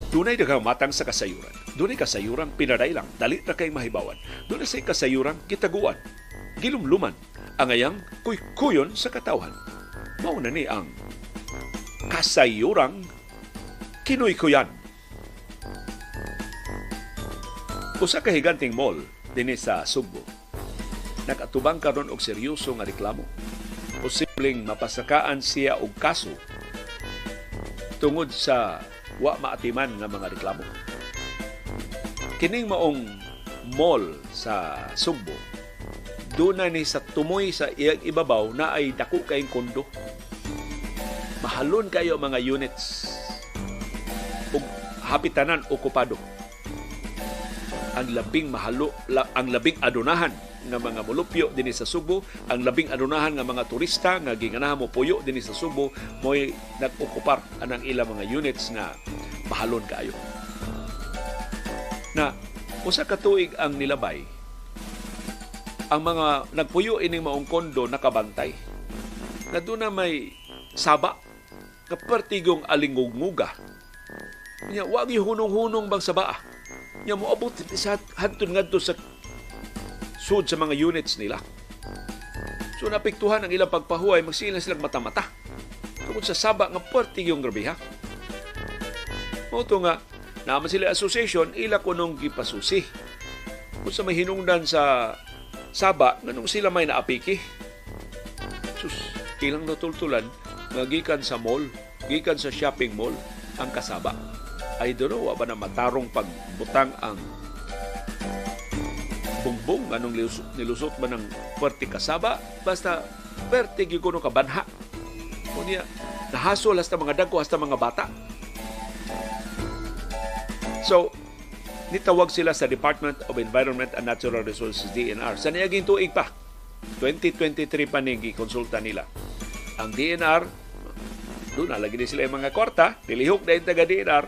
Dunay daghang matang sa kasayuran. Dunay kasayuran pinadailang, dali ra kay mahibawan. Dunay say kasayuran gitaguan, gilumluman, angayang kuykuyon sa katawhan. Mao na ni ang kasayurang kinuykuyan. Usa ka higanting mall dinhi sa Sugbo nakatubang karon og seryoso nga reklamo. Posibleng mapasakaan siya og kaso tungod sa wa maatiman nga mga reklamo. Kining maong mall sa Sugbo, doon ni sa tumoy sa iyang ibabaw na ay dako kayong kondo. Mahalon kayo mga units ug hapitanan okupado. Ang labing mahalo, ang labing adunahan nga mga molupyo dinhi sa Sugbo, ang labing adunahan nga mga turista nga ginganahan mo puyo dinhi sa Sugbo, mo'y nag-okupar anang ilang mga units nga mahalon kaayo. Na usa ka tuig ang nilabay, ang mga nagpuyo ining maong kondo nakabantay na doon na may saba nga pertigong alingugmuga. Nya wa gyud hunong-hunong bang sabaa. Nya moabot sa hantod ngadto sa sud sa mga units nila. So naapektuhan ang ilang pagpahuway, magsila silang mata-mata tungod sa saba nga pertigong grabe ha. Mao to nga naman sila association, ila kunong gipasusi. Kung sa may hinungdan sa saba, nganong sila may naapiki. Sus, ilang natultulan nga gikan sa mall, gikan sa shopping mall ang kasaba. I don't know, wa ba na matarong pagbutang ang bungbong, anong nilusot ba ng puwerte kasaba, basta puwerte gyud kuno kabanha. Unya, nahasol hasta mga dagko, hasta mga bata. So, nitawag sila sa Department of Environment and Natural Resources, DENR. Sa niaging tuig pa, 2023 pa ni gikonsulta nila. Ang DENR, doon na lagi sila yung mga kwarta, nilihok na yung taga DENR,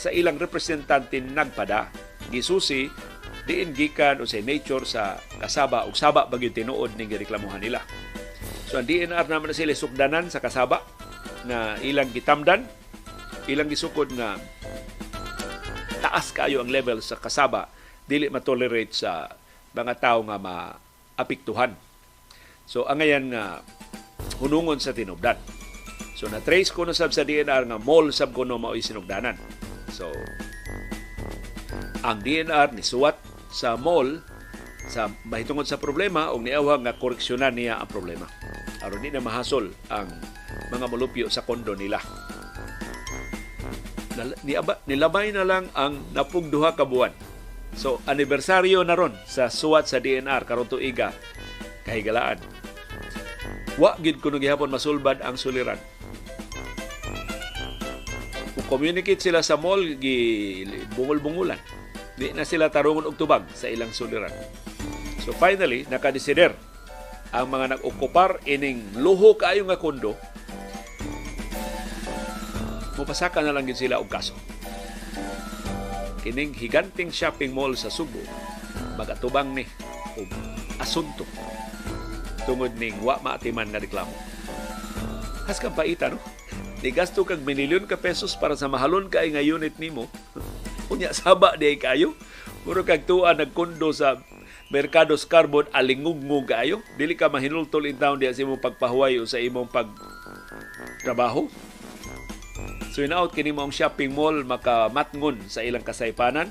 sa ilang representante nagpada, gisusi, diin gikan o sa nature sa kasaba o saba ba gyud tinuod ning gireklamuhan nila. So ang DENR naman na sila sukdanan sa kasaba na ilang gitamdan, ilang gisukod nga taas kayo ang level sa kasaba, dili matolerate sa mga tao nga maapektuhan. So angayan nga hunungon sa tinubdan. So na-trace ko na sab sa DENR nga mall sab kuno mao'y sinugdanan. So ang DENR nisuwat sa mall sa mahitungod sa problema og niawhag nga koreksyonan niya ang problema aron di na mahasol ang mga molupyo sa kondo nila. Nilabay na lang ang 12 ka buwan. So anibersaryo na ron sa suwat sa DENR karon tuiga kahigalaan. Wa gid kuno gihapon masulbad ang suliran. Kung communicate sila sa mall, gi bungol-bungulan. Di na sila tarungon og tubag sa ilang suliran. So finally, nakadesider ang mga nag-okupar ining luho kaayo nga kondo, mupasaka na lang gid sila og kaso. Kining higanting shopping mall sa Sugbo magatubang ni og asunto tungod ning wa maatiman nga reklamo. Haskang paita, no? Nigasto kag milyon ka pesos para sa mahalon kay nga unit nimo. Unya saba di kayo. Muro kag tuwa nagkondo sa Mercados Carbon, alingugngog kaayo. Dili ka mahinultol in town diya sa imong pagpahuway o sa imong pagtrabaho. So inaot kini mo ang shopping mall makamatngon sa ilang kasaypanan.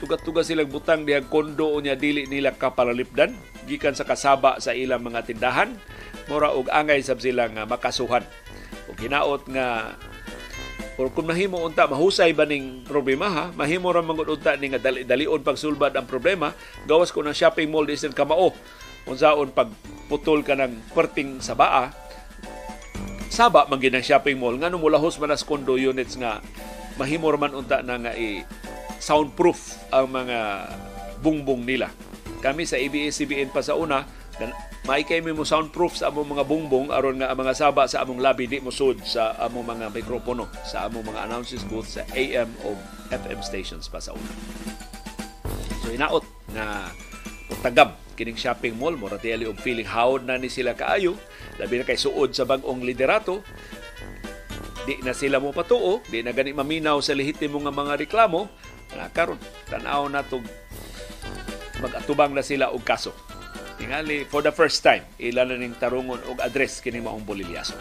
Tugat-tuga silang butang dihang kondo unya dili nila kapalalipdan gikan sa kasaba sa ilang mga tindahan. Mura og angay sab sila nga makasuhan. Og hinaot nga or kung mahimo unta mahusay ba ning problema ha, mahimo ra man gud unta ning nga dali-dalion pagsulbad ang problema, gawas ko ng shopping mall di kamao unsaon pagputol ka ng perting sabaa, saba man gid ang shopping mall, ngano mulahos man as condo units nga mahimo ra man unta na nga i soundproof ang mga bungbong nila. Kami sa ABS-CBN pa sa una, may kay mo soundproof sa among mga bungbong aron nga ang mga saba sa among labi di mosud sa among mga mikropono, sa among mga announcers booth sa AM o FM stations pa sa una. So hinaot na tagam kining shopping mall, mura tiyali og feeling hawod na ni sila kaayo, labi na kay suod sa bag-ong liderato. Di na sila mo patuo, di na gani maminaw sa lehitimo nga mga reklamo, na karon tan-aw na tog mag-atubang na sila og kaso. Tingali for the first time ila na ning tarungon og address kining maong bolilyaso.